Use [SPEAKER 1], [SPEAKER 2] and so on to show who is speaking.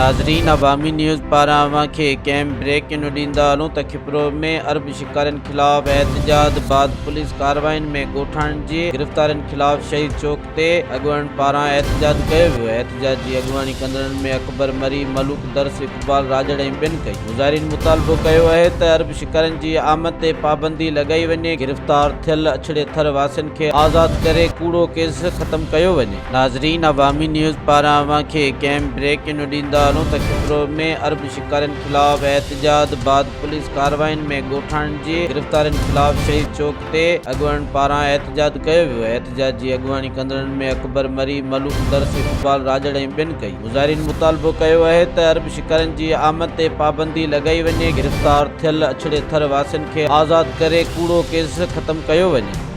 [SPEAKER 1] ناظرين عوامي نيوز پاران اوهان کي ڪيم بريڪنگ ڏيندا هلون ته کپرو ۾ عرب شڪارين خلاف احتجاج بعد پوليس ڪارروائين ۾ ڳوٺاڻن جي گرفتارين خلاف شهيد چوڪ تي اڳواڻن پاران احتجاج ڪيو ويو. احتجاج جي اڳواڻي ڪندڙن ۾ اڪبر مري، ملوڪ درس، اقبال راڄڙ ۽ ٻين ڪئي. مظاهرين مطالبو ڪيو اهي ته عرب شڪارين جي آمد تي پابندي لڳائي وڃي، گرفتار ٿيل اڇڙي ٿر واسين کي آزاد ڪري ڪوڙو ڪيس ختم ڪيو وڃي. ناظرين عوامي نيوز پاران اوهان کي ڪيم بريڪنگ ڏيندا هلون ته کپرو ۾ عرب شڪارين خلاف احتجاج بعد پوليس ڪارروائين ۾ ڳوٺاڻن جي گرفتارين خلاف شهيد چوڪ تي اڳواڻن پاران احتجاج ڪيو ويو. احتجاج جي اڳواڻي ڪندڙن ۾ اڪبر مري، ملوڪ درس، اقبال راڄڙ ۽ ٻين ڪئي. مظاهرين مطالبو ڪيو اهي ته عرب شڪارين جي آمد تي پابندي لڳائي وڃي، گرفتار ٿيل اڇڙي ٿر واسين کي آزاد ڪري ڪوڙو ڪيس ختم ڪيو وڃي.